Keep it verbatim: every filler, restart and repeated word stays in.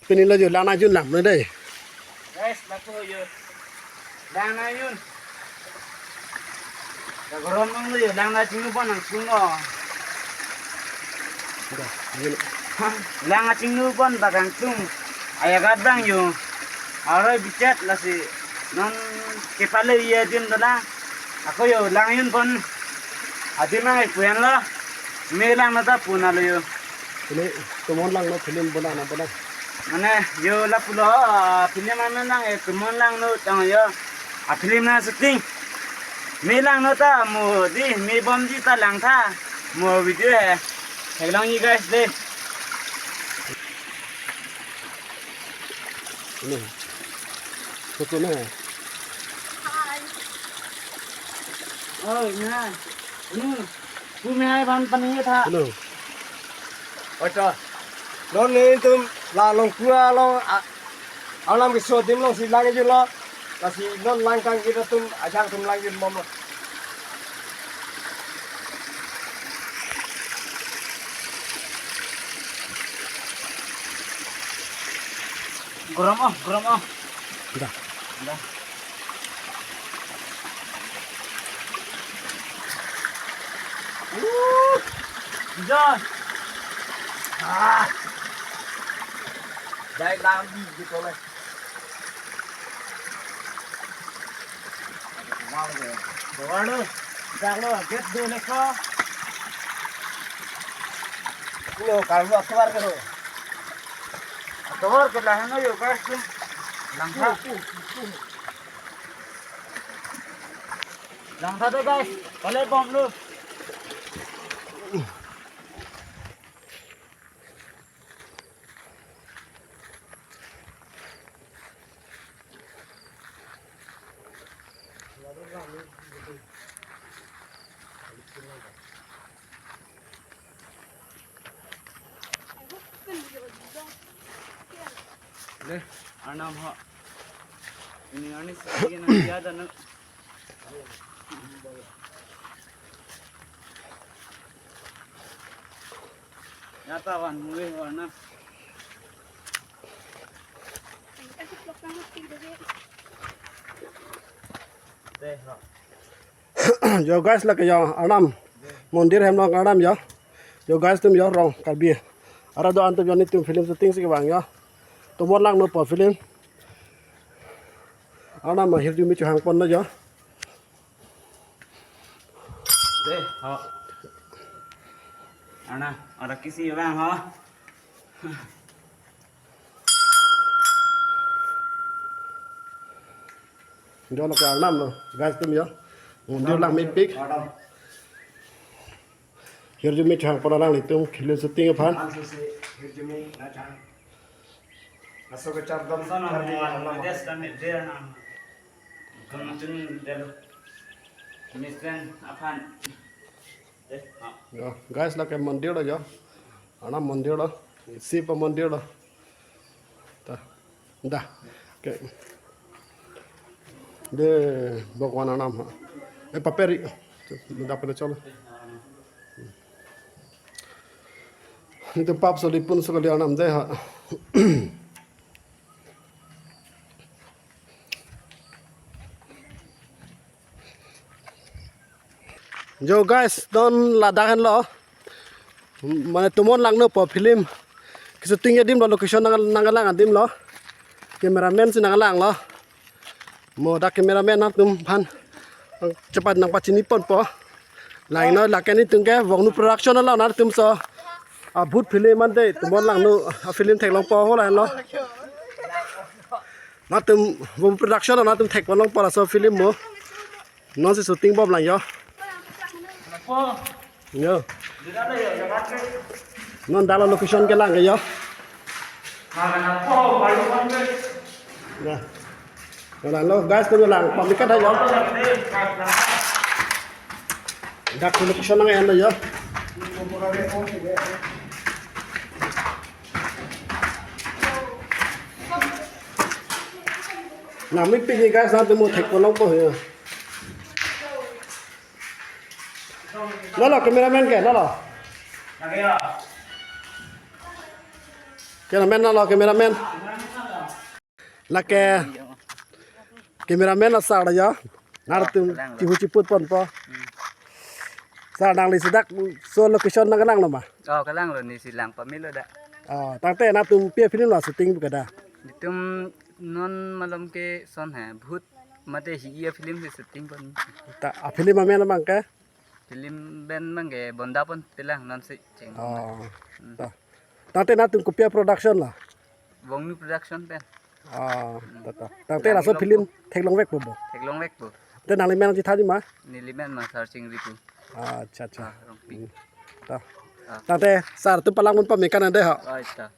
Pini lo jo lang nangjun lang ne dei. Guys, lapu jo. Lang nangjun. Ya gorom nang lo jo, lang nangchingnu pon nangchingnu. Dah, yun. Lang nangchingnu pon bak nangtum. Ayagat bang jo. Aroi bichat lasi non kepale iya dim dolang. Ako jo lang yun pon. Adim nang ipuyan lo. Me lang nata puna lo jo. Ini Tumon Langno film bona na bona. Mane jo lapulo, ah, film amen lang e Tumon Langno tang jo. A film na shooting. Me langno ta mo di, me bomji ta langtha. Mo video he. Theklongji guys dei. Ini. Foto na. Oi, na. Hmm. Pu me hai ban pani tha. Hello. Ocha. Non netum la Longkua along a-, alam keso adim alongsi lang julo. Lasi non lang kang kita tum ajang tum lang jul momo. Gorom oh, gorom oh. Dah. Dah. Uh, dah. Ah. Dai lam di gitu lah. Wow, deh. Bawa lu. Dah lu, get dulu ko. Lo, kalau keluar ke lo. Keluar ke lah, ano yo, guys, tuh. Langkha. Langkha tuh, guys. Balik bom lu. Deh, Arnam ho. Ini Arni sih na dia dan. Nyata wan mui warna. Deh, ha. Jo guys, lake jo Arnam mondir hem long Arnam jo. Jo guys, tum jo rong Karbi arat do-an tum jo nitum film shooting si kevang jo. Tumon Langno po film. Arnam ahirjume chohang ponlo jo. Deh, ho. Arnam, ora kisi bang ho. Jo lake Arnam lo, guys tum jo. Mondir langmepik. Hirjume chohang pon alanglitum film shooting aphan. Hirjume na chang. Aso kechardom. Sana Karbi mo Arnam. Des kami dia na. Kamu tun delo. Misten aphan. Deh, ha. Jo, guys, lake mondir lo jo. Arnam mondir lo. Shiv mondir lo. Ta. Dah. Okay. Deh, Bhagwan Arnam ha. Eh, paperi. Dah pada cholo. Itu pap solipun sekali Arnam deh ha. Jo guys, don ladak henlo. Mane Tumon Langno po film. Keshooting adim lo location nang, nanglang adim lo. Cameraman si nanglang lo. Mo dak cameraman nangtum aphan. Cepat nangpachini ponpo. Laino lake nitum ke Vongnu Production along nangtum so. A bhut film ante Tumon Langno a film theklongpo ho lahenlo. Nangtum Vongnu Production along nangtum thekponlongpo laso film mo. Non si shooting bomlang jo. Jo. Non dak lo location kelang ke jo. Ya. Kelang lo guys, kelang pamikat aja jo. Dak location nang en lo jo. Nangmepik guys, nangtum mo thekponlongpo jo. Lalo, cameraman ke, lalo. Cameraman lo, cameraman. Lake cameraman lo sir ya. Nangtum, oh, kalang lo, chihu chiput ponpo. Hmm. Sir, nangli si dak so location nangkelang lo ma? Oh, kalang lo, ne si lang pamelo dak. Oh, tangte nangtum pi a-film lo shooting pu kada? Itum non malom ke son he, Bhut mate hi a-film si shooting pon. Ta, a-film amen abang ke? Film amen abang ke Bonda Pon Telang, non si cheng. Oh. Hmm. Ta. Tangte nangtum kopi a-production lo? Vongnu Production pen. Ah, hmm, ta, ta. Tangte laso film theklongvekpo bo? Theklongvekpo. Te nangli men chethanji ma? Neli men ma Sar Chingri pu. Ah, acha, acha. Ah, Rongpi. Hmm. Ta. Ah. Tangte sir atum palang pon pame kan ande ha. Ah, ta.